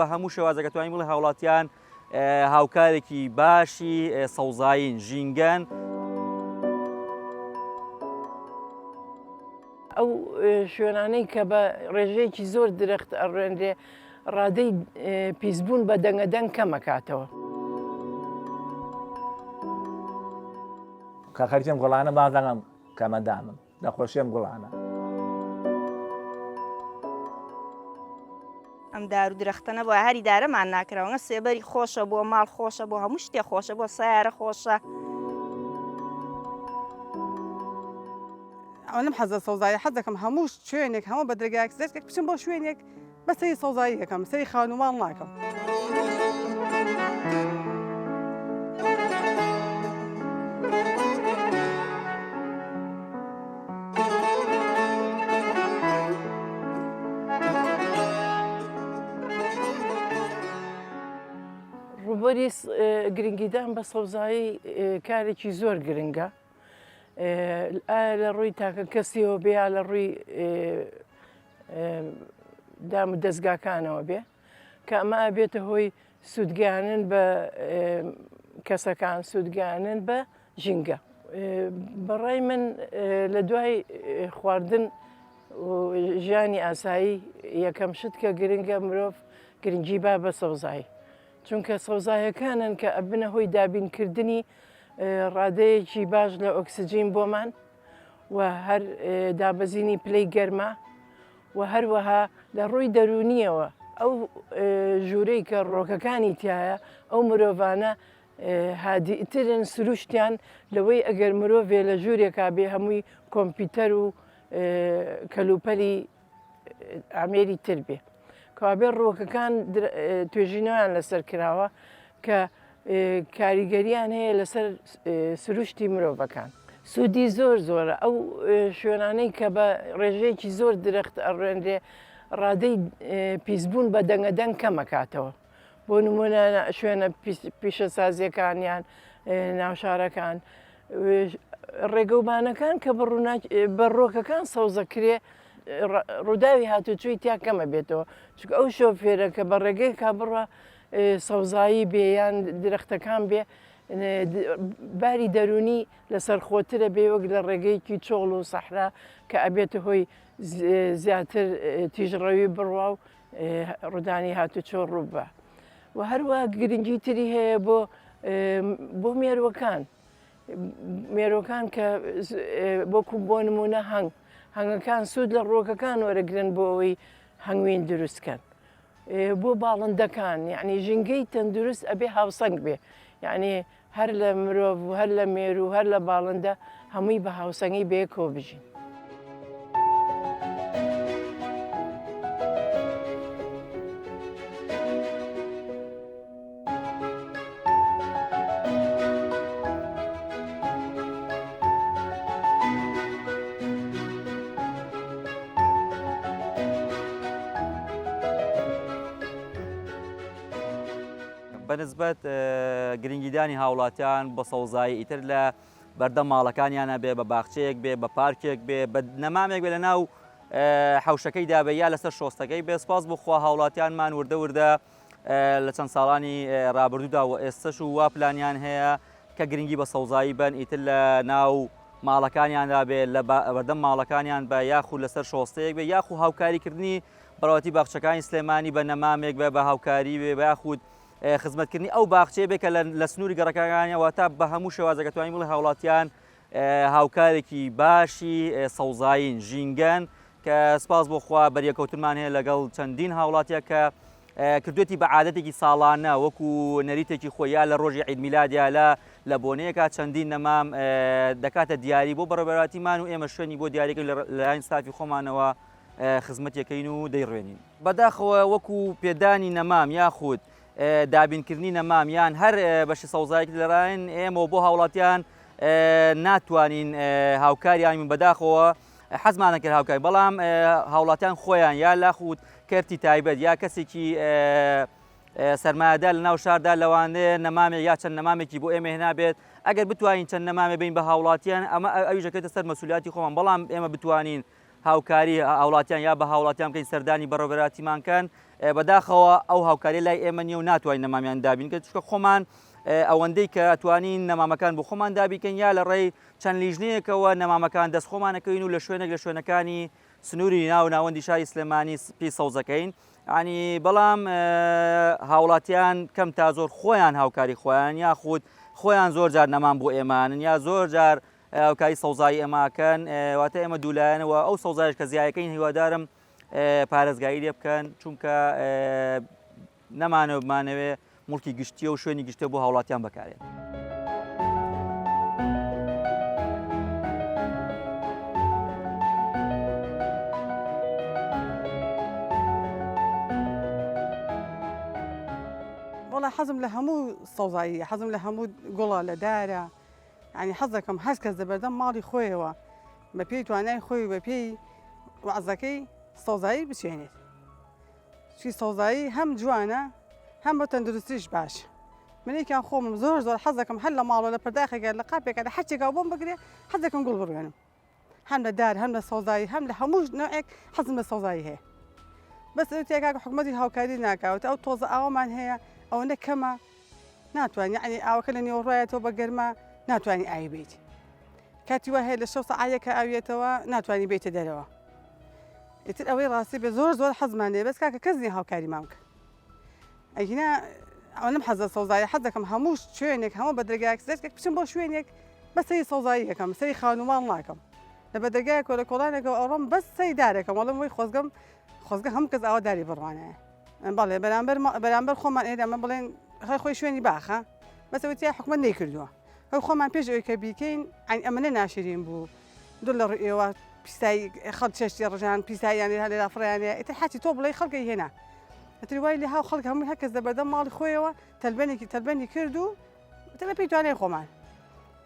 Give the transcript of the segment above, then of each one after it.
بە هەموو شێوازەکە توانین بڵێ هاوڵاتیان هاوکارێکی باشی سەوزایین، ژینگەن. ئەو شوێنانەی کە بە ڕێژەیەکی زۆر درەخت ئەڕوێنرێ ڕادەی پیسبوون بە دەنگە دەنگ کەمەکاتەوە. کە خەریکی ئەم گوڵانە بازدەکەم کەمەندامم دەخۆشی ئەم گوڵانە. ئەم دار و درەختە نەبوایە هەر ئیدارەمان ناکرا وەنگە سێبەری خۆشە بۆ ماڵ خۆشە بۆ هەموو شتێ خۆشە بۆ سیارە خۆشە. ئەوەنەم حەز لە سەوزایە حەز دەکەم هەموو شوێنێک هەموو بە درگایەک زەرکێک بچم بۆ شوێنێک بە سەری سەوزایی دەکەم سەری خانوو ماڵ ناکەم. ڕووبەری گرنگیدان بە سەوزایی کارێکی زۆر گرنگە ئایا لە ڕووی تاکە کەسیەوە بێ یا لە ڕووی دام و دەستگاکانەوە بێ کە ئەمە ئەبێتە هۆی سوودگەیانن بە کەسەکان سوودگەیانن بە ژینگە. بەڕای من لە دوای خواردن ژیانی ئاسایی یەکەم شت کە گرنگە مرۆڤ گرنگی با بە سەوزایی چونکە سەوزایەکانن کە ئەبنە هۆی دابینکردنی ڕادەیەکی باش لە ئۆکسجین بۆمان و هەر دابەزینی پلەی گەرما و هەروەها لە ڕووی دەروونیەوە ئەو ژوورەی کە ڕۆکەکانی تایە ئەو مرۆڤانە هادیترن سروشتیان لەوەی ئەگەر مرۆڤێ لە ژوورێکا بێ هەمووی کۆمپیوتەر و کەلوپەلی ئامێری تر بێ کەوابێ ڕووەکەکان توێژینەوەیان لەسەر کراوە کە کاریگەریان هەیە لەسەر سروشتی مرۆڤەکان. سوودی زۆر زۆرە ئەو شوێنانەی کە بە ڕێژەیەکی زۆر درەخت ئەڕوێنرێ ڕادەی پیسبوون بە دەنگە دەنگ کەمەکاتەوە. بۆ نمونە شوێنە پیشەسازیەکان یان ناوشارەکان ڕێگەوبانەکان کە بە ڕۆکەکان سەوزەکرێ ڕووداوی هاتوچۆی تیا کەمە بێتەوە چونکە ئەو شۆفێرە کە بە ڕێگەیەکا بڕە سەوزایی بێ یان درەختەکان بێ باری دەرونی لەسەر خۆترە بێ وەک لە ڕێگەیەکی چۆڵ و سەحرا کە ئەبێتە هۆی زیاتر تیژڕەوی بڕوا و ڕوودانی هاتوچۆ ڕووبا و هەروە گرنگی تری هەیە بۆ بۆ مێروەکان مێرۆکان کە بۆکو بۆ نمونە هەنگ هەنگەکان سوود لە ڕۆکەکان وەرەگرن بۆ ئەوەی هەنگوین دروستکەن بۆ باڵندەکان یعنی ژینگەی تەندروست ئەبێ هاوسەنگ بێ یعنی هەر لە مرۆڤ و هەر لە مێروو و هەر لە باڵندە هەمووی بە هاوسەنگی بەیەکەوە بژین. بەنسبەت گرنگیدانی هاوڵاتیان بە سەوزایی ئیتر لە بەردەم ماڵەکانیانە بێ بە باخچەیەک بێ بە پارکێک بێ بە نەمامێک بێ لە ناو حوشەکەیدا بێ یا لەسەر شۆستەکەی بێ سپاس بۆ خوا هاوڵاتیانمان وردە وردە لە چەند ساڵانی ڕابردوودا و ئێستەش و وا پلانیان هەیە کە گرنگی بە سەوزایی بەن ئیتر لە ناو ماڵەکانیاندا بێ لە بەردەم ماڵەکانیان بە یاخود لەسەر شۆستەیەک بێ یاخو هاوکاریکردنی بەڕێوەتی باخچەکانی سلێمانی بە نەمامێک بە بە هاوکاری بێ بە یاخود خزمەتکردنی ئەو باخچەیە بێ کە لە سنووری گەڕەکەکانیەوە تا بە هەموو شێوازەکە توانین بڵێ هاوڵاتیان هاوکارێکی باشی سەوزایین ژینگەن کە سپاس بۆ خوا بەریەکەوتنمان هەیە لەگەڵ چەندین هاوڵاتیە کە کردوێتی بە عادەتێکی ساڵانە وەکو نەریتێکی خۆی یا لە ڕۆژی عید میلاد یا لە لە بۆنەیەکا چەندین نەمام دەکاتە دیاری بۆ بەڕێوەبەرایەتیمان و ئێمە شوێنی بۆ دیاریکردن لە لایەن ستافی خۆمانەوە خزمەتیەکەین و دەیڕوێنین. بەداخەوە وەکو پێدانی نەمام یاخود دابینکردنی نەمام یان هەر بەشی سەوزایەک لەلایەن ئێمەوە بۆ هاوڵاتیان ناتوانین هاوکاریان بین بەداخەوە حەزمان دەکرد هاوکاری بەڵام هاوڵاتیان خۆیان یا لاخود کەرتی تایبەت یا کەسێکی سەرمایەدار لە ناو شاردا لەوانەیە نەمامێک یا چەند نەمامێکی بۆ ئێمە هێنابێت ئەگەر بتوانین چەند نەمامێ بین بە هاوڵاتیان ئەمە ئەویش دەکەوێتە سەر مەسولیاتی خۆمان بەڵام ئێمە بتوانین. هاوکاری هاوڵاتیان یا بە هاوڵاتیان بکەین سەردانی بەڕێوەبەرایەتیمان کەن بەداخەوە ئەو هاوکاری لای ئێمە نیە و ناتوانین نەمامیان دابین کە چونکە خۆمان ئەوەندەی کە توانین نەمامەکان بۆ خۆمان دابیکەین یا لە ڕێی چەند لیژنەیەکەوە نەمامەکان دەست خۆمانەکەین و لە شوێنێک لە شوێنەکانی سنووری ناو ناوەندی شاری سلێمانی پێی سەوزەکەین ینی بەڵام هاوڵاتیان کەم تا زۆر خۆیان هاوکاری خۆیان یاخود خۆیان زۆر جار نەمان بۆ ئێمانن یا زۆر جار هاوکاری سەوزایی ئێماکەن واتە ئێمە دوولایەنەوە ئەو سەوزایش کە زیایەکەین هیوادارم پارێزگاری لێ بکەن چونکە نەمانەوە بمانەوێ موڵکی گشتیە و شوێنی گشتە بۆ هاوڵاتیان بەکارێت. وەڵا حەزم لە هەموو سەوزاییە حەزم لە هەموو گوڵە لە دارە یانی حەز دەکەم هەر کەس لە بەردەم ماڵی خۆیەوە بە پێی توانای خۆی و بە پێی وەعزەکەی سەوزایی بچێنێت چی سەوزایی هەم جوانە هەم بۆ تەندروستیش باش منێکیان خۆمم زۆر زۆر حەز دەکەم هەر لە ماڵەوە لە پەرداخێکە لە قاپێکە لە هەرچێکا بۆم بگرێ حەز دەکەم گوڵ بڕوێنم هەم لە دار هەم لە سەوزایی هەم لە هەموو نەوعێک حەزم لە سەوزایی هەیە بەس ئەو تێکاکە حکومەتی هاوکاری ناکاوت ئەو تۆزە ئاوەمان هەیە ئەوەندە کەمە ناتوانانی یعنی ئاوەکە لە نێوەڕایەتەوە بە گەرما ناتوانانی ئاوی بیت کاتی وا هەیە لە شەو سەعاتێکە ئاویەتەوە ناتوانانی بیتە دەرەوە ئیتر ئەوەی ڕاستی بێ زۆر زۆر حەزمان لێ بەس کاکە کەس نییە هاوکاریمان بکە ئەگینا ئەوەنەم حەز لە سەوزایە حەز دەکەم هەموو شوێنێک هەموو بە دەرگایەک زەرکێک بچم بۆ شوێنێک بەس سەیری سەوزایی ئەکەم سەیری خانوو ماڵ ناکەم لە بە دەرگایەکەوە لە کۆڵانێکەوە ئەڕۆم بەس سەیری دارێکم ئەڵێم وەی خۆزگەم خۆزگە هەموو کەس ئاوا داری بڕوانایە بەڵێ بەرامبەر بەرامبەر خۆمان ئێرە ئەمە بڵێن هەر خۆی شوێنی باخە بەس ئەوە تیا حکومەت نەیکردووە هەر خۆمان پێش ئەوەی کە بیکەین ئەمە ناشرین بوو دوور لە ڕووی ئێوە پیسایی خەڵک چێشتی ڕژان پیساییان لێ لێرا فڕیان لێ ئیتر حەچی تۆ بڵێی خەڵکی هێنا ئیتر وای لێ هاو خەڵک هەمووی هەر کەس لە بەردەم ماڵی خۆیەوە تەلبەنێکی تەلبەنی کرد و ئیتر بە پێی توانای خۆمان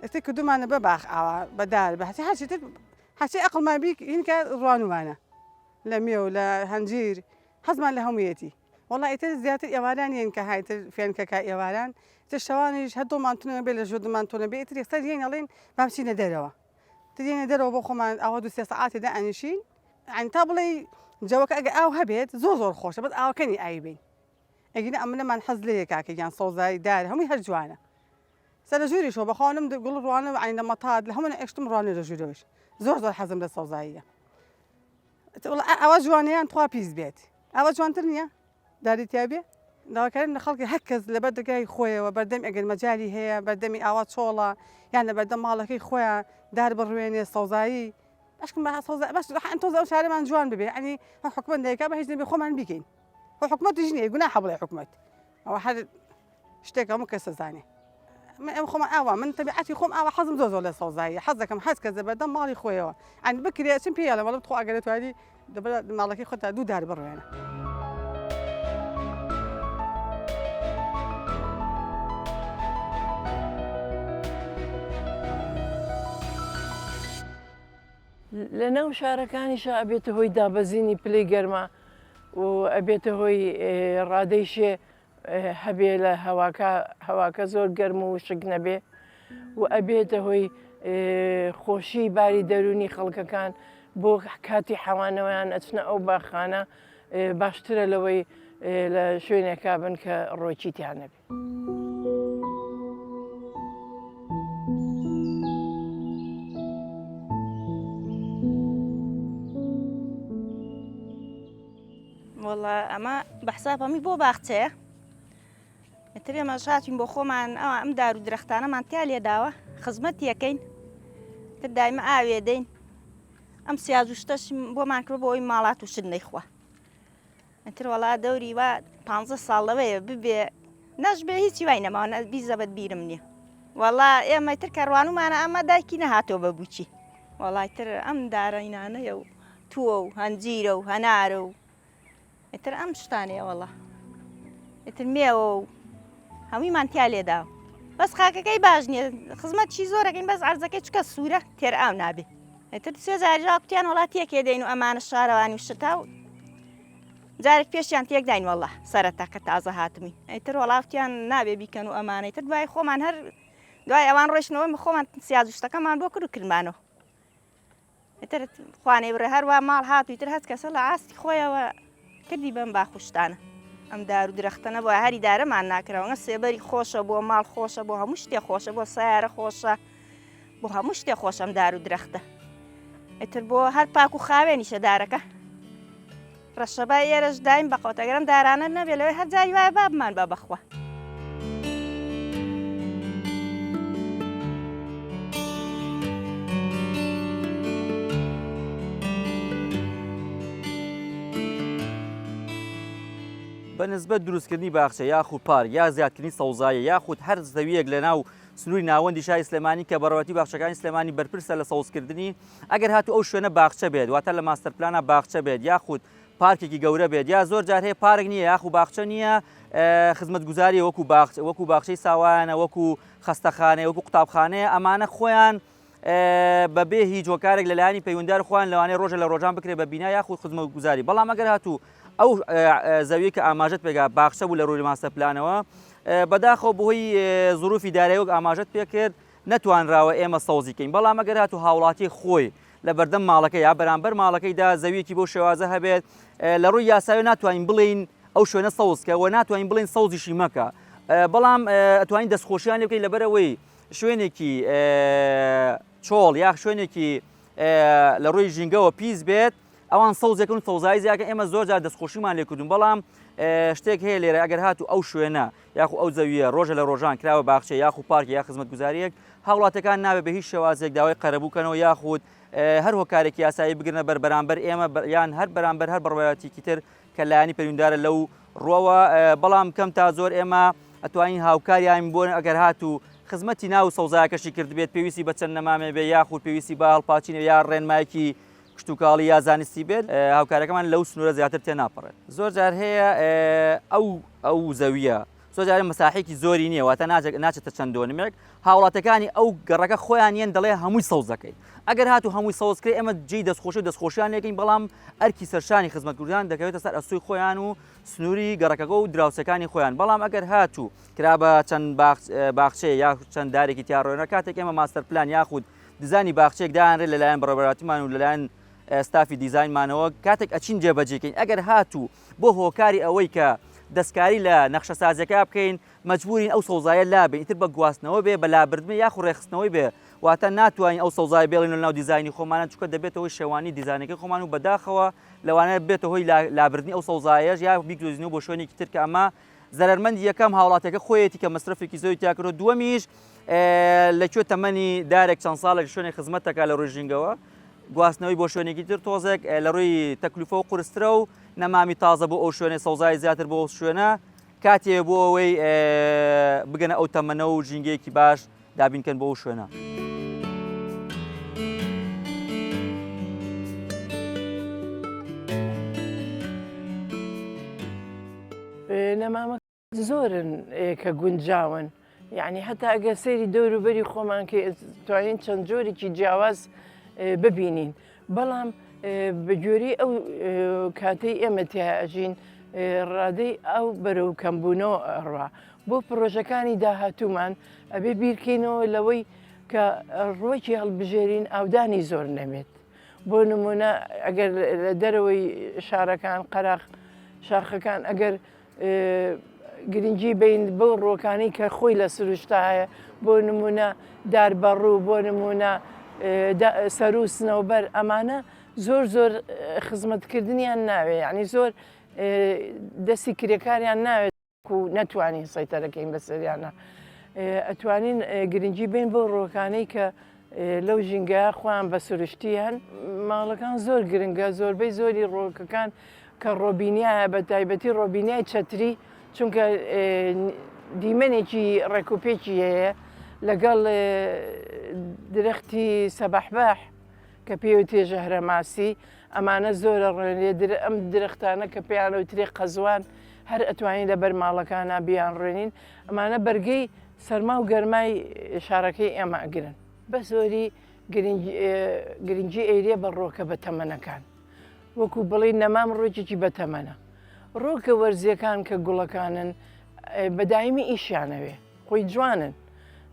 ئیتر کردومانە بە باخ ئاوا بە دار بە هەچی هەرچی تر هەرچی ئەقڵمان بی هینکە ڕوانومانە لە مێو لە هەنجیر حەزمان لە هەموویەتی وەڵا ئیتر زیاتر ئێواران یەن کە هایتر فێنکەکە ئێواران ئیتر شەوانیش هەر دڵمان تونە بێ لە ژووردمان تونە بێ ئیتر یەکسەر یەین ئەڵێین با بچینە دەرەوە تر یەینە دەرەوە بۆ خۆمان ئاوا دوو سێ سەعاتێ دائەنیشین یانی تا بڵێی جەوەکە ئەگەر ئاو هەبێت زۆر زۆر خۆشە بەس ئاوەکە نی ئاوی بین ئەگینا ئەمنەمان حەز لێیە کاکە گیان سەوزایی دار هەمووی هەر جوانە سە لە ژووریشەوە بەخوا لەم گوڵ ڕوانە عین لە مەتات لە هەموو ئێشتم ڕوانە لە ژوورەوەش زۆر زۆر حەزم لە سەوزاییە ئەوە جوانەیان تخوا پیس بێت ئەوە جوانتر نییە داری تیا بێ؟ داواکاریم لە خەڵکی هەر کەس لەبەر دەرگای خۆیەوە بەردەمی ئەگەر مەجالی هەیە بەردەمی ئاوا چۆڵە یان لە بەردەم ماڵەکەی خۆیان دار بڕوێنێ سەوزایی بەشکم بە سەوزا بەس تۆزە ئەو شارەمان جوان ببێ یعنی حکومەت دەیکا بە هیچ نەبێ خۆمان بیکەین خۆ حکومەتیش نییە گوناحە بڵێ حکومەت ئەوە هەر شتێک هەموو کەس ئەزانێ من ئەم خۆم ئاوا من تەبیعەتی خۆم ئاوا حەزم زۆر زۆر لە سەوزاییە حەز دەکەم هەر کەس لە بەردەم ماڵی خۆیەوە ئەن بکرێ چم پێ ئەڵێم وەڵا تخوا ئەگەر توانی دەبەر ماڵەکەی خۆتا دوو دار بڕوێنە. لە ناو شارەکانیشا ئەبێتە هۆی دابەزینی پلەی گەرما و ئەبێتە هۆی ڕادەی شێ هەبێ لە هەواکە هەواکە زۆر گەرم و وشک نەبێ و ئەبێتە هۆی خۆشی باری دەروونی خەڵکەکان بۆ کاتی حەوانەوەیان ئەچنە ئەو باخانە باشترە لەوەی لە شوێنێکا بن کە ڕۆکی تیا نەبێ. وەڵا ئەمە بە حساب هەمووی بۆ باخچەیە ئیتر ئێمەش هاتین بۆ خۆمان ئەوە ئەم دار و درەختانەمان تیا لێداوە خزمەت یەکەین تر دایمە ئاوێ دەین ئەم سیاز و شتەش بۆمان کرد بۆ ئەوی ماڵات و شت نەیخوا ئیتر وەڵا دەوری وا پ ساڵ لەوەیە ببێ نەش بێ هیچی وای نەماوە نە بیزەبەت بیرم نییە وەڵا ئێمە تر کەڕوانومانە ئەمە دایکی نەهاتەوە بە بووچی وەڵای تر ئەم دارەینانەیە و تووە و هەنجیرە و هەنارە و ئیتر ئەم شتانەیە وەڵا ئیتر مێوە و هەموویمان تیا لێدا بەس خاکەکەی باش نییە خزمەت چی زۆرەکەین بەس عرزەکەی چکە سوورە تێر ئاو نابێ ئیتر سێ جاریژا کوتیان وڵات تێکێ دەین و ئەمانە شارەوانی و شتا و جارێک پێشیان تێکداین وەڵا سەرەتا کە تازە هاتمی ئیتر وەڵافتیان نابێ بیکەن و ئەمانەی تر دوای خۆمان هەر دوای ئەوان ڕۆیشتنەوە خۆمان سیاز و شتەکەمان بۆ کرد و کردمانەوە. ئیتر خوانەی بڕێ هەروا ماڵ هات و ئیتر هەچ کەسە لە ئاستی خۆیەوە کردی بەم باخ و شتانە. ئەم دار و درەختە نەبوایە هەر ئیدارەمان ناکرا وەنگە سێبەری خۆشە بۆ ماڵ خۆشە بۆ هەموو شتێ خۆشە بۆ سەیارە خۆشە بۆ هەموو شتێ خۆشە ئەم دار و درەختە ئیتر بۆ هەر پاک و خاوێنیشە دارەکە ڕەشەبای ئێرەش دایم بە قوت ئەگەر ئەم دارانە نەبێ لەوێ هەر جاری وایە بابمان بە بەخوا. بە نسبەت دروستکردنی باخچە یاخود پارک یا زیادکردنی سەوزایی یاخود هەر زەویەک لە ناو سنووری ناوەندی شاری سلێمانی کە بەڕێوەبەرایەتی باخچەکانی سلێمانی بەرپرسە لە سەوزکردنی ئەگەر هاتوو ئەو شوێنە باخچە بێت واتە لە ماستەر پلانا باخچە بێت یاخود پارکێکی گەورە بێت یا زۆر جار هەیە پارک نییە یاخو باخچە نییە خزمەتگوزاری وەکو باخ وەکو باخچەی ساوایانە وەکو خەستەخانەیە وەکو قوتابخانەیە ئەمانە خۆیان بەبێ هیچ هۆکارێک لەلایەنی پەیوەندار خۆیان لەوانەیە ڕۆژە لە ڕۆژان بکرێت بە بینا یاخود خزمەتگوزاری بەڵام ئەگەر هاتوو ئەو زەویە کە ئاماژەت پێگا باخچە بوو لە ڕووی ماستەر پلانەوە بەداخەوە بەهۆی زروفی دارایی وەک ئاماژەت پێکرد نەتوانراوە ئێمە سەوزی کەین، بەڵام ئەگەر هاتوو هاوڵاتی خۆی لە بەردەم ماڵەکەی یا بەرامبەر ماڵەکەیدا زەویەکی بەو شێوازە هەبێت لە ڕووی یاسایەوە ناتوانین بڵێین ئەو شوێنە سەوز کە و ناتوانین بڵێین سەوزیشی مەکە بەڵام ئەتوانین دەستخۆشیان لێ بکەین لەبەرئەوەی شوێنێکی چۆڵ یا شوێنێکی لە ڕووی ژینگەوە پیس بێت ئەوان سەوزەکەن و سەوزایی زیاکە ئێمە زۆر جار دەستخۆشیمان لێکردون بەڵام شتێک هەیە لێرە ئەگەر هاتوو ئەو شوێنە یاخو ئەو زەوییە ڕۆژە لە ڕۆژان کراوە باخچە یاخو پارک یا خزمەتگوزارییەک، هاوڵاتیەکان نابێت بە هیچ شێوازێک داوای قەرەبوو کەنەوە یاخود هەر هۆکارێکی یاسایی بگرنە بەر بەرامبەر ئێمە یان هەر بەرامبەر هەر بەڕێوەبەرایەتیەکی تر کە لایەنی پەیوەندیدارە لەو ڕووەوە بەڵام کەم تا زۆر ئێمە ئەتوانین هاوکاریان بۆ ئەگەر هاتوو خزمەتی ناو سەوزایەکەشی کردبێت پێویستی بە چەند نەمامێ بێ یاخود پێویستی بە هەڵپاچینە یا ڕێنمایەکی کشتوکاڵی یا زانستی بێت هاوکارەکەمان لەو سنوورە زیاتر تێناپەڕێت. زۆر جار هەیە ئەو ئەو زەویە زۆر جار مەساحێکی زۆری نییە واتە ناچێتە چەند دۆنمێک هاوڵاتەکانی ئەو گەڕەکە خۆیان یەن دەڵێ هەمووی سەوز دەکەین ئەگەر هاتو هەمووی سەوز کرێ ئێمە جێی دەستخۆشی و دەستخۆشیان لێکەین بەڵام ئەرکی سەرشانی خزمەتگوزان دەکەوێتە سەر ئەستۆی خۆیان و سنووری گەڕەکەکە و دراوسێکانی خۆیان بەڵام ئەگەر هاتوو کرا بە چەند باخچەیە یا چەند دارێکی تیا ڕۆێنە کاتێک ئێمە ماستەر پلان یاخود دیزانی باخچەیەک دانرێت لەلایەن بەڕێوەبەرایەتیمان و لەلایەن ستافی دیزاینمانەوە کاتێک ئەچین جێبەجێکەین ئەگەر هاتوو بۆ هۆکاری ئەوەی کە دەستکاری لە نەخشەسازیەکە بکەین مەجبورین ئەو سەوزایە لابین ئیتر بە گواستنەوە بێ بە لابردن یاخو ڕێکخستنەوەی بێ واتە ناتوانین ئەو سەوزایە بێڵین لە ناو دیزاینی خۆمانە چونکە دەبێتە هۆی شێوانی دیزانەکەی خۆمان و بەداخەوە لەوانەیە بێتە هۆی لابردنی ئەو سەوزایەش یا بیگوێزینەوە بۆ شوێنێکی تر کە ئەمە زەرەرمەندی یەکەم هاوڵاتیەکە خۆیەتی کە مەسرەفێکی زۆری تیا کردووە دووەمیش لە کوێ تەمەنی دارێک چەند ساڵێک شوێنێک خزمەت دەکات لە ڕووی ژینگەوە گواستنەوەی بۆ شوێنێکی تر تۆزێک لە ڕووی تەکلفە و قورسترە و نەمامی تازە بۆ ئەو شوێنێ سەوزایی زیاتر بۆ ئەو شوێنە کاتێ بۆ ئەوەی بگەنە ئەو تەمەنە و ژینگەیەکی باش دابینکەن بۆ ئەو شوێنە. نەمامە زۆرن کە گونجاون یعنی هەتا ئەگەر سەیری دەوروبەری خۆمان کە توانین چەند جۆرێکی جیاواز ببینین بەڵام بە گوێرەی ئەو کاتەی ئێمە تیا ئەژین ڕادەی ئەو بەرەو کەمبوونەوە ئەڕوا بۆ پرۆژەکانی داهاتوومان ئەبێ بیرکەینەوە لەوەی کە ڕوەکی هەڵبژێرین ئاودانی زۆر نەبێت بۆ نمونە ئەگەر لە دەرەوەی شارەکان قەراخ شاخەکان ئەگەر گرنگی بین بەو ڕۆکانی کە خۆی لە سروشتا هەیە بۆ نمونە دار بەڕوو بۆ نمونە سەر و سنەوبەر ئەمانە زۆر زۆر خزمەتکردنیان ناوێ یعنی زۆر دەستی کرێکاریان ناوێت و نەتوانین سەیتەرەکەین بەسەریانە ئەتوانین گرنگی بین بۆ ڕۆکانەی کە لەو ژینگەیە خۆیان بە سروشتی هەن ماڵەکان زۆر گرنگە زۆربەی زۆری ڕۆکەکان کە ڕۆبینیایە بە تایبەتی ڕۆبینیای چەتری چونکە دیمەنێکی ڕێکوپێکی هەیە لەگەڵ درەختی سەبەحبەح کە پێوتێ ژەهرەماسی ئەمانە زۆرە ڕوێنێ ئەم درەختانە کە پێیانەوترێ قەزوان هەر ئەتوانین لە بەر ماڵەکانا بیانڕوێنین ئەمانە بەرگەی سەرما و گەرمای شارەکەی ئێمە ئەگرن. بە زۆری گرنگی ئەیرێ بە ڕۆکە بە تەمەنەکان وەکو بڵێی نەمام ڕۆکێکی بە تەمەنە ڕۆکە وەرزیەکان کە گوڵەکانن بە دایمی ئیشیانەوێ خۆی جوانن.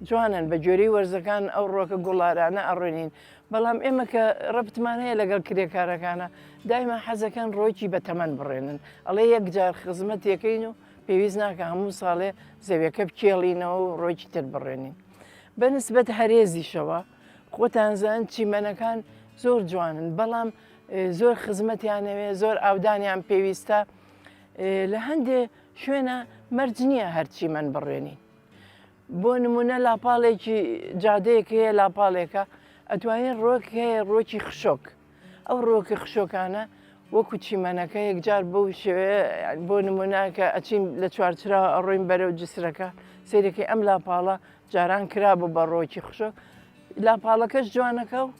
جوانن بە گوێرەی وەرزەکان ئەو ڕۆکە گوڵارانە ئەڕوێنین بەڵام ئێمە کە ڕەبتمان هەیە لەگەڵ کرێکارەکانە دایما حەزەکەن ڕۆکی بە تەمەن بڕێنن ئەڵێ یەکجار خزمەتێکەین و پێویست ناکە هەموو ساڵێ زەویەکە بکێڵینەوە و ڕۆکی تر بڕێنین بە نسبەت هەرێزیشەوە خۆتان زان چیمەنەکان زۆر جوانن بەڵام زۆر خزمەتیانەوێ زۆر ئاودانیان پێویستە لە هەندێ شوێنە مەرج نییە هەر چیمەن بڕێنین بۆ نمونە لاپاڵێکی جادەیەک هەیە لاپاڵێکە ئەتوانین ڕۆک هەیە ڕۆکی خشۆک ئەو ڕۆکە خشۆکانە وەکو چیمەنەکە یەکجار بەو شێوەیە بۆ نمونە کە ئەچین لە چوارچرا ئەڕۆین بەرەو جسرەکە سەیرەکەی ئەم لاپاڵە جاران کرابوو بە ڕۆکی خشۆک لاپاڵەکەش جوانەکە و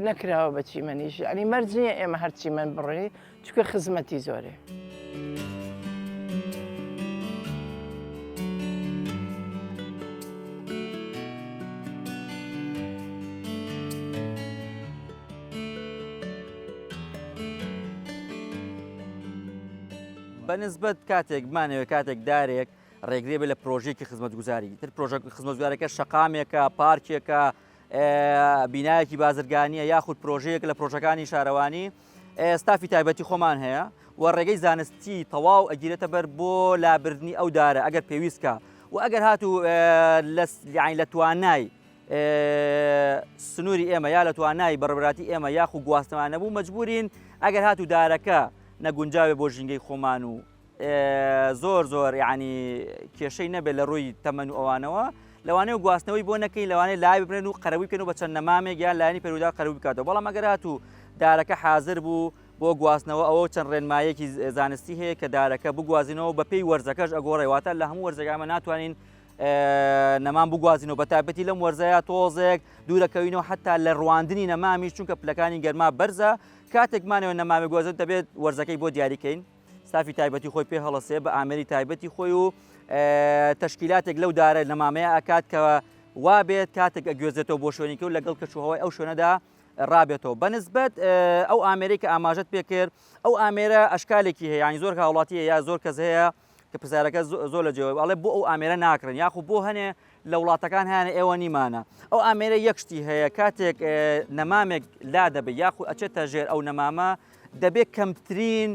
نەکراوە بە چیمەنیش ینی مەرج نییە ئێمە هەر چیمەن بڕێ چونکە خزمەتی زۆرێ. بە نسبەت کاتێک بمانەوێت کاتێک دارێک ڕێگرێ بێت لە پرۆژەیەکی خزمەتگوزاری تر پرۆژە خزمەتگوزارەکە شەقامێکە پارکێکە بینایەکی بازرگانیە یاخود پرۆژەیەک لە پرۆژەکانی شارەوانی ستافی تایبەتی خۆمان هەیە و ڕێگەی زانستی تەواو ئەگیرێتە بەر بۆ لابردنی ئەو دارە ئەگەر پێویستکە و ئەگەر هاتوو لە توانای سنووری ئێمە یا لە توانای بەڕێوەبەرایەتی ئێمە یاخو گواستنەوە نەبوو مەجبورین ئەگەر هاتوو دارەکە نەگونجاوێ بۆ ژینگەی خۆمان و زۆر زۆر یعنی کێشەی نەبێت لە ڕووی تەمەن و ئەوانەوە لەوانەیە گواستنەوەی بۆ نەکەین لەوانەیە لای ببرێن و قەرەبووی بکەن و بە چەند نەمامێک یان لایەنی پەروەردگار قەرەبووی بکاتەوە بەڵام ئەگەر هاتوو دارەکە حازر بوو بۆ گواستنەوە ئەوە چەند ڕێنمایەکی زانستی هەیە کە دارەکە بگوازینەوە بە پێی وەرزەکەش ئەگۆڕێ واتە لە هەموو وەرزێک ئەمە ناتوانین نەمام بگوازینەوە بە تایبەتی لەم وەرزەیە تۆزێک دوورەکەوینەوە حتا لە ڕواندنی نەمامیش چونکە پلەکانی گەرما بەرزە کاتێکمانەوە نەمامی گوازن دەبێت وەرزەکەی بۆ دیاریکەین ستافی تایبەتی خۆی پێ هەڵەسێ بە ئامێری تایبەتی خۆی و تەشکیلاتێک لەو دارە نەمامەیە ئەکات کە وا بێت کاتێک ئەگوێزێتەوە بۆ شوێنێکی و لەگەڵ کەشوهەوای ئەو شوێنەدا ڕابێتەوە بەنسبەت ئەو ئامێرەی کە ئاماژەت پێکرد ئەو ئامێرە ئەشکالێکی هەیە ینی زۆر هاوڵاتی یا زۆر کەس هەیە کە پرسیارەکە زۆر لە جێوە ئەڵێ بۆ ئەو ئامێرە ناکرن یاخو بۆ هەنێ لە وڵاتەکان هەیانە ئێوە نیمانە ئەو ئامێرە یەک شتی هەیە کاتێک نەمامێک لا دەبێت یاخو ئەچێتە ژێر ئەو نەمامە دەبێت کەمترین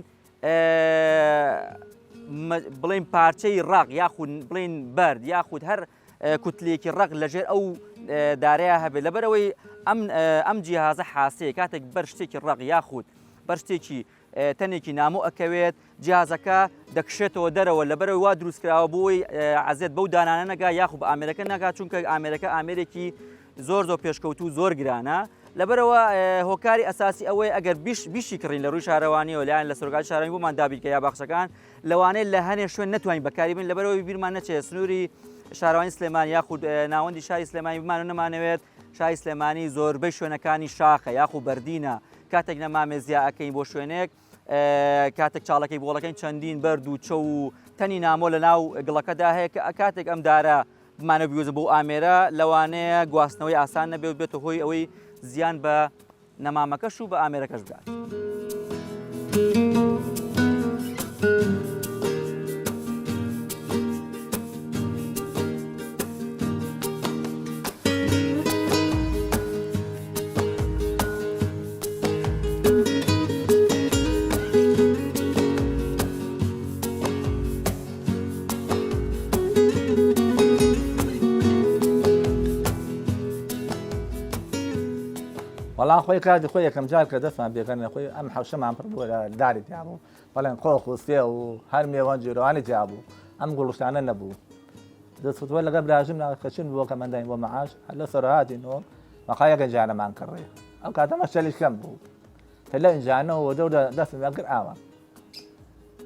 بڵین پارچەی ڕق یاخود بڵین بەرد یاخود هەر کوتلێکی ڕق لەژێر ئەو دارەیە هەبێت لەبەرەوەی ئەم ئەم جیهازە حاسەیە کاتێک بەر شتێکی ڕق یاخود بەر شتێکی تەنێکی نامۆ ئەکەوێت جیازەکە دەکشێتەوە دەرەوە لەبەرەوەی وا دروستکراوە بۆی عەزێت بەو دانانە نەگا یاخو بە ئامێرەکە نەگا چونکە ئامێرەکە ئامێرێکی زۆر زۆر پێشکەوتوو زۆر گرانە لەبەرەوە هۆکاری ئەساسی ئەوەی ئەگەر بیش بیشی کڕین لە ڕووی شارەوانیەوە لایەن لە سەرۆکاتی شارەوانی بۆمان دابینکە یا باخچەکان لەوانەیە لە هەنێ شوێن نەتوانین بەکاری بن لەبەرەوەی بیرمان نەچێت سنووری شارەوانی سلێمانی یاخود ناوەندی شاری سلێمانی بمان و نەمانەوێت شاری سلێمانی زۆربەی شوێنەکانی شاخە یاخو بەردینە کاتێک نەمامێ زیا ئەکەین بۆ شوێنێک کاتێک چاڵەکەی بۆڵەکەین چەندین بەرد و چەو و تەنی نامۆ لە ناو گڵەکەدا هەیە کە کاتێک ئەم دارە بمانە بیوزە بۆ ئامێرە لەوانەیە گواستنەوەی ئاسان نەبێت و بێتە هۆی ئەوەی زیان بە نەمامەکەش و بە ئامێرەکەش بگات. وەڵا خۆی کاتی خۆی یەکەم جار کە دەستمان پێکردن خۆی ئەم حەوشەمان پڕ بووە لە داری تیا بوو بەڵێن قۆخ و سێ و هەر مێوان جۆرەوانی تیا بوو ئەم گوڵشتانە نەبوو دەستوە لەگە براژم ناکەچون بۆ کە مەنداین بۆ مەعاش هەر لە سەرهاتینەوە مەقایەکە جانەمان کڕێ ئەو کاتە مەشەلیش کەم بوو کە لە ئینجانەوە دەورە دەستم لەگر ئاوە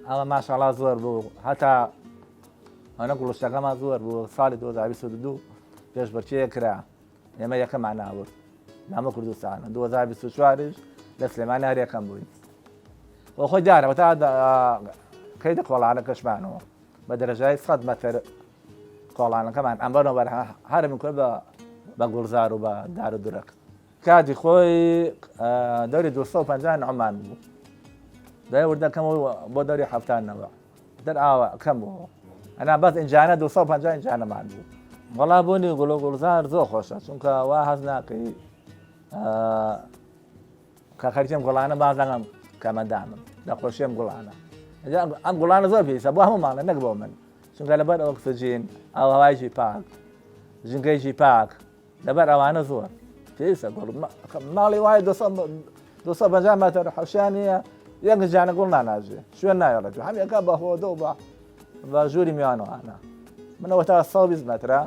ئەوە ماشاڵا زۆر بوو هەتا ئەنە گوڵشتەکەمان زۆر بوو ساڵی 2022 پێشبڕکێ کرا ئێمە یەکەمان ناورد نامە کوردستانە 2024 لە سلێمانی هەر یەکەم بووین بۆ خۆی دیارە تا کەی دە کۆڵانەکەشمانەوە بە درێژایی 100 مەتر کۆڵانەکەمان ئەمبەرەوە بەر هەرم کرد بە بە گوڵزار و بە دار و درەخت کاتی خۆی دەوری 250 نەعمان بوو دای وردەکەم بۆ دەوری هەفتانەوە دەر ئاوا کەم بوو ئەنا بەس ئینجانە 250 ئینجانەمان بوو. وەڵا بۆنی گوڵ و گوڵزار زۆر خۆشە چونکە وا هەست ناکەی کە خەرجم گوڵانە بازەکەم کەمەدامم لە خۆشیم گوڵانە ئەم گوڵانە زۆر پێویستە بۆ هەموو ماڵە نەک بۆ من چونکە لەبەر ئۆکسجین ئاو هەوایکی پاک ژینگەیەکی پاک لەبەر ئەوانە زۆر پێویستە گوڵ ماڵی وایە 250 مەتر حەوشیان نییە یەک جانە گوڵ ناناژێ شوێن نایەڵێت هەمێکە بە هۆدە و بە بە ژووری میوانەوانە منەوە تا 120 مەترە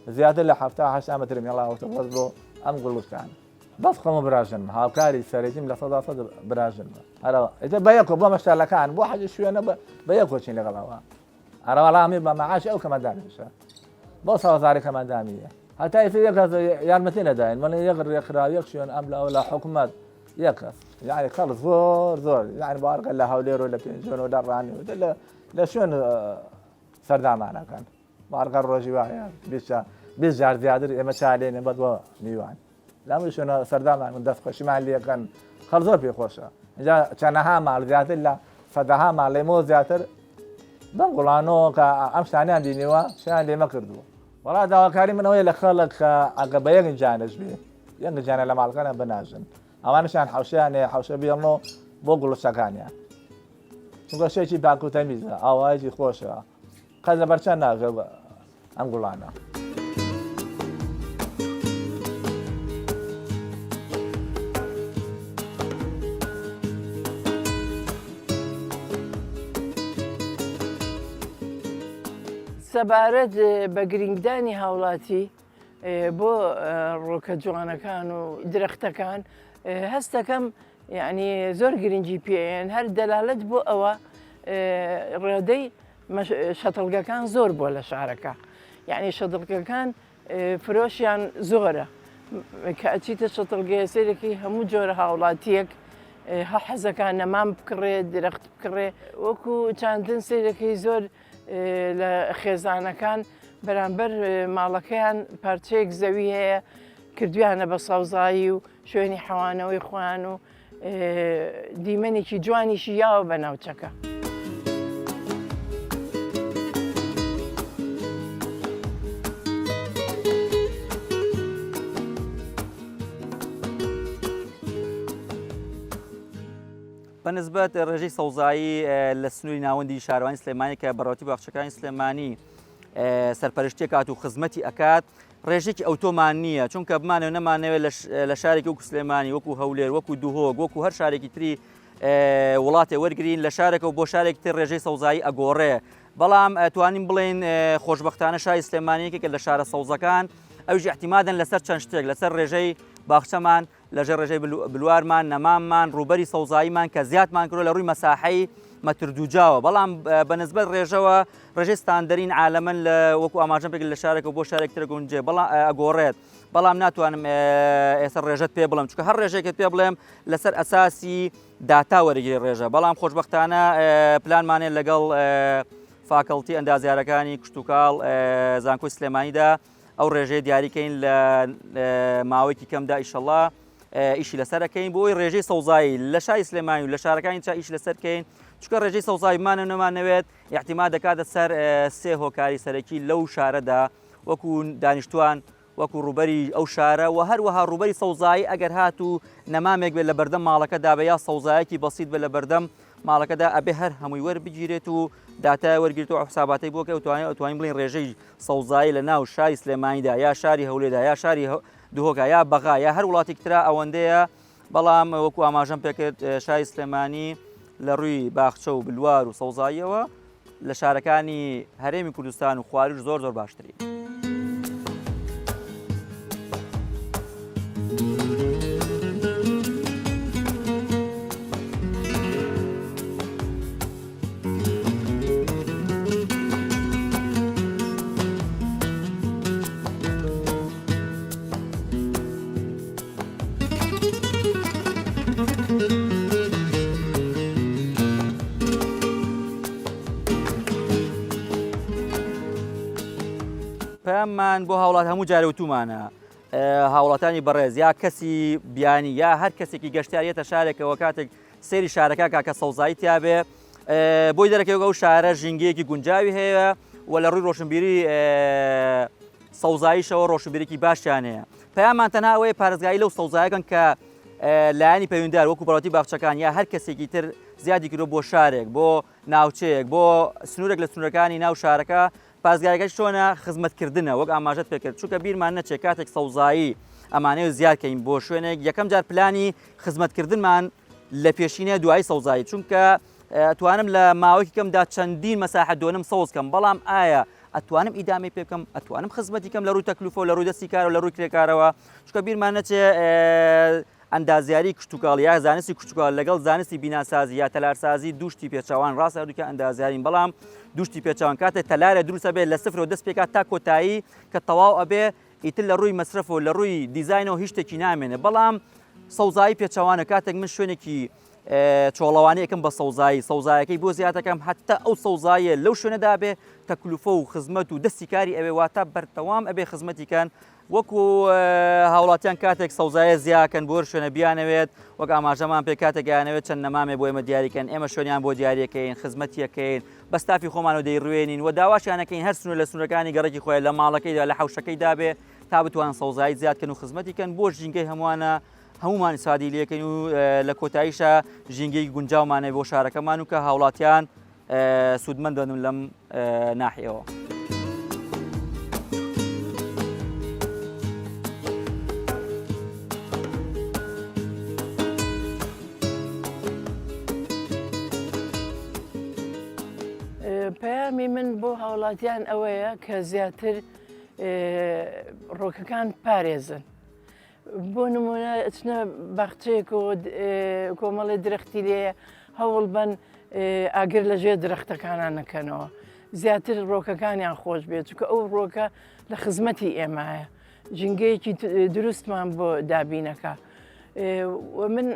زیاتر لە 70 مەترم هێڵاوەتە بەس بۆ ئەم گوڵوشتانە بەس خۆمە براژنم هاوکاری سەرەکیم 100% براژنمە هەرەوە ئیتر بە یەکۆ بۆ مەشتالەکان بۆ حەجی شوێنە بە یەکۆ چین لەگەڵەوە ئەرە وەڵا ئەمیر بە مەعاشی ئەو کەمەندامیشە بۆ سەوزاری کەمەندامیە هەتا ئیتر یەک کەس یارمەتی نەداین بەڵێ یەک ڕێکخراو یەک شوێن ئەم لە لە حکومەت یەک کەس یعنی خەڵک زۆر زۆر یعنی باوەڕکە لە هەولێر و لە پێنجوێن و لە ڕانی و لە لە شوێن سەردامانەکەن باوەڕکە ڕۆژی وایە 20 جار زیاتر ئێمە چالێنێ بەس بۆ میوان لەم شوێنە سەردانمان کردن دەست خۆشیمان لێکەن خەڵ زۆر پێ خۆشە اینجا چەنەها ماڵ زیاتر لە سەدەها ماڵ لێمەوە زیاتر بەم گوڵانەوە کە ئەم شتانیان بینیوە شیان لێمە کردووە وەڵا داواکاری من ئەوەیە لە خەڵک کە ئەگە بە یەک جانش بێ یەک جانە لە ماڵەکانیان بناژن ئەوانشیان حوشیان هەیە حوشە بێڵنەوە بۆ گوڵچەکانیان چونکە شتێکی پاک و تەمیزە ئاوایەکی خۆشە قەت لەبەرچاو ناگە ئەم گوڵانە. سەبارەت بە گرنگدانی هاوڵاتی بۆ ڕۆکە جوانەکان و درەختەکان هەستەکەم یعنی زۆر گرنگی پێیان هەر دەلالت بۆ ئەوە ڕێدەی شەتڵگەکان زۆر بووە لە شارەکە یعنی شەتڵگەکان فرۆشیان زۆرە کە ئەچیتە شەتڵگەیە سەیرەکەی هەموو جۆرە هاوڵاتیەک هە حەزەکان نەمام بکڕێ درەخت بکڕێ وەکو چاندن سەیرەکەی زۆر لە خێزانەکان بەرامبەر ماڵەکەیان پارچەیەک زەوی هەیە کردویانە بە سەوزایی و شوێنی حەوانەوەی خۆیان و دیمەنێکی جوانیشی یاوە بە ناوچەکە. بە نسبەت ڕێژەی سەوزایی لە سنووری ناوەندی شارەوانی سلێمانی کە بەڕێوەتی باخچەکانی سلێمانی سەرپەرشتی کات و خزمەتی ئەکات ڕێژێکی ئەوتۆمان نییە چونکە بمانەوە نەمانەوێت لە شارێکی وەکو سلێمانی وەکو هەولێر وەکو دهۆک وەکو هەر شارێکی تری وڵاتێ وەرگین لە شارێکەوە بۆ شارێک تر ڕێژەی سەوزایی ئەگۆڕێ بەڵام توانین بڵێن خۆشببختانە شاری سلێمانی یەکێکە لە شارە سەوزەکان ئەوش احتیمادن لەسەر چەند شتێک لەسەر ڕێژەی باخچەمان لەژێر ڕێژەی بلوارمان، نەماممان، ڕووبەری سەوزاییمان کە زیادمان کردووە لە ڕووی مەساحەی مەتر دووجاوە، بەڵام بە نسبەت ڕێژەوە ڕێژەی ستاندەرین عالەمەن لە وەکو ئاماژەم پێکرد لە شارێکەوە بۆ شارێک تر گونجێ بەڵام ئەگۆڕێت بەڵام ناتوانم ئێستا ڕێژەت پێ بڵێم چونکە هەر ڕێژێکت پێ بڵێم لەسەر ئەساسی داتا وەرەگیری ڕێژە بەڵام خۆشبەختانە پلانمانێ لەگەڵ فاکەڵتی ئەندازیارەکانی کشتوکاڵ زانکۆی سلێمانیدا ئەو ڕێژەیە دیاری کەین لە ماوەیەکی کەمدا ئیشەڵا ئیشی لەسەر ئەەکەین بۆ ئەوی ڕێژەی سەوزایی لە شاری سلێمانی و لە شارەکانی چا ئیش لەسەر کەین چکە ڕێژەی سەوزایی بمانە نەمانەوێت احتیما دەکاتە سەر سێ هۆکاری سەرەکی لەو شارەدا وەکو دانیشتوان وەکو ڕوبەری ئەو شارە و هەروەها ڕوبەری سەوزایی ئەگەر هات و نەمامێک بێت لە بەردەم ماڵەکەدا بە یا سەوزایەکی بەسیت بە لە بەردەم ماڵەکەدا ئەبێ هەر هەمووی وەربگیرێت و داتای وەرگرت و حساباتەی بۆکە و توانێت ئەتوانین بڵێین ڕێژەی سەوزایی لە ناو شاری سلێمانیدا یا شاری هەولێردا یا شاری دهۆکا یا بەغا یا هەر وڵاتێکی ترا ئەوەندەیە بەڵام وەکو ئاماژەم پێکرد شاری سلێمانی لە ڕووی باخچە و بلوار و سەوزاییەوە لە شارەکانی هەرێمی کوردستان و خواروش زۆر زۆر باشترین. پەیاممان بۆ هاوڵات هەموو جارێ وتومانە هاوڵاتانی بەڕێز یا کەسی بیانی یا هەر کەسێکی گەشتیاریەتە شارێکەوە کاتێک سەیری شارەکە کا کە سەوزایی تیاابێ بۆی دەرەکەوێت ئەو شارە ژینگەیەکی گونجاوی هەیە و لە ڕووی ڕۆشنبیری سەوزاییشەوە ڕۆشنبیرێکی باشیان هەیە. پەیامان تەنها ئەوەیە پارێزگاری لەو سەوزایەکەن کە لایەنی پەیوەندیدار وەکو بەڕێوەبەری باخچەکان یا هەر کەسێکی تر زیادی کردووە بۆ شارێک، بۆ ناوچەیەک، بۆ سنوورێک لە سنوورەکانی ناو شارەکە، پارێزگاریەکەش چۆنە خزمەتکردنە وەک ئاماژەت پێکرد، چونکە بیرمان نەچێت کاتێک سەوزایی ئەمانەیە زیاد کەین بۆ شوێنێک یەکەم جار پلانی خزمەتکردنمان لە پێشینە دوایی سەوزایی، چونکە ئەتوانم لە ماوەیەکی کەمدا چەندین مەساحە دۆنم سەوز کەم، بەڵام ئایا ئەتوانم ئیدامەی پێ بکەم، ئەتوانم خزمەتی کەم لە ڕووی تەکلوفە و لە ڕووی دەستی کارەوە لە ڕووی کرێکارەوە، چونکە بیرمان نەچێ ئەندازیاری کشتوکاڵ یا زانستی کشتوکاڵ لەگەڵ زانستی بیناسازی یا تەلارسازی دوو شتی پێچەوان، ڕاستە هەردووکیان ئەندازیارین بەڵام دوو شتی پێچەوان، کاتێک تەلارێ دروست ئەبێ لە سفرەوە دەست پێکات تا کۆتایی کە تەواو ئەبێ ئیتر لە ڕووی مەسرەف و لە ڕووی دیزاینەوە هیچ شتێکی نامێنێ، بەڵام سەوزایی پێچەوانە کاتێک من شوێنێکی چۆڵەوانی ئەکەم بە سەوزایی، سەوزایەکەی بۆ زیاد ئەکەم هەتا ئەو سەوزاییە لەو شوێنەدا بێ تەکلوفە و خزمەت و دەستی کاری ئەوێ واتە بەردەوام ئەبێ خزمەتی کەن وەکو هاوڵاتیان کاتێک سەوزایە زیاکەن بۆ شوێنە بیانەوێت وەک ئاماژەمان پێ کاتێک گەیانەوێت چەند نەمامێ بۆ ئێمە دیاریکەن ئێمە شوێنیان بۆ دیاریەکەین خزمەتیەکەین بە ستافی خۆمانەوە دەیڕوێنین و داواشیانەکەین هەر سنوور لە سنوورەکانی گەڕەکی خۆیان لە ماڵەکەیدا لە حەوشەکەیدا بێ تا بتوان سەوزایی زیاد کەن و خزمەتی کەن بۆ ژینگەی هەمووانە هەموومان ئیسفادەی لێکەین و لە کۆتاییشا ژینگەیەکی گونجاومان هەیە بۆ شارەکەمان و کە هاوڵاتیان سوودمەند بن لەم ناحیەوە. پەیامی من بۆ هاوڵاتیان ئەوەیە کە زیاتر ڕۆکەکان پارێزن. بۆ نمونە ئەچنە باخچەیەک و کۆمەڵی درەختی لێیە هەوڵ بەن ئاگر لە ژێر درەختەکانان نەکەنەوە زیاتر ڕۆکەکانیان خۆش بێت چونکە ئەو ڕۆکە لە خزمەتی ئێمایە ژینگەیەکی دروستمان بۆ دابینەکە و من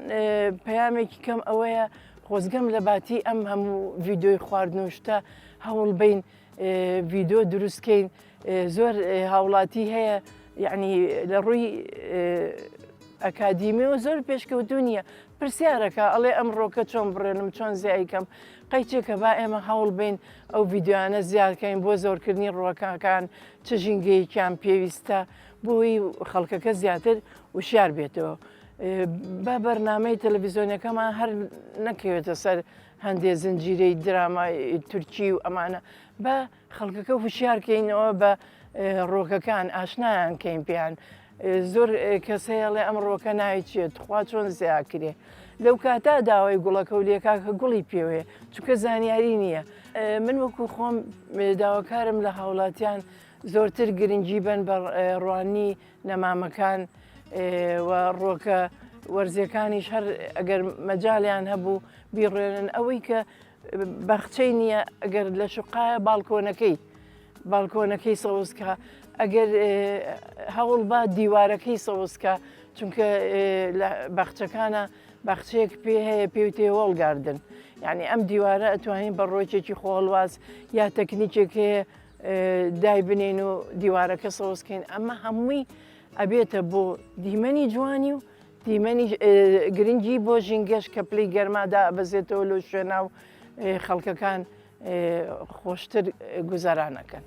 پەیامێکی کەم ئەوەیە خۆزگەم لە باتی ئەم هەموو ڤیددیوی خواردن و شتە هەوڵ بین ڤیدۆ دروست کەین زۆر هاوڵاتی هەیە یعنی لە ڕووی ئەکادیمیەوە زۆر پێشکەوتو نییە پرسیارەکە ئەڵێ ئەم ڕۆکە چۆن بڕێنم چۆن زیایکەم قەیچێکە با ئێمە هەوڵ بین ئەو ڤیددیوانە زیادکەین بۆ زۆرکردنی ڕوەکەکان چ ژینگەیەکیان پێویستە بۆی خەڵکەکە زیاتر وشیار بێتەوە با بەرنمەی تەلەڤیزیۆنەکەمان هەر نەکەوێتە سەر هەندێ زنجیرەی درامای تورکی و ئەمانە با خەڵکەکە هوشیار کەینەوە بە ڕۆکەکان ئاشنایان کەین پێیان زۆر کەس هەیە ئەڵێ ئەم ڕۆکە ناوی چییە تخوا چۆن زیاکرێ لەو کاتا داوای گوڵەکە و لێکا کە گوڵی پێوەیە چونکە زانیاری نییە من وەکو خۆم داواکارم لە هاوڵاتیان زۆرتر گرنگی بن بە ڕوانی نەمامەکان و ڕۆکە وەرزیەکانیش هەر ئەگەر مەجالیان هەبوو بیڕێنن ئەوەی کە باخچەی نییە ئەگەر لە شوقایە باڵکۆنەکەی باڵکۆنەکەی سەوزکە ئەگەر هەوڵ با دیوارەکەی سەوزکە چونکە لە باخچەکانە باخچەیەک پێ هەیە پێوتێ wall garden یعنی ئەم دیوارە ئەتوانین بە ڕۆکێکی خۆڵواز یا تەکنیکێک هەیە دایبنێین و دیوارەکە سەوزکەین ئەمە هەمووی ئەبێتە بۆ دیمەنی جوانی و دیمەنی گرنگی بۆ ژینگەش کە پلەی گەرمادا ئەبەزێتەوە لۆ شوێنا و خەڵکەکان خۆشتر گوزەرانەکەن.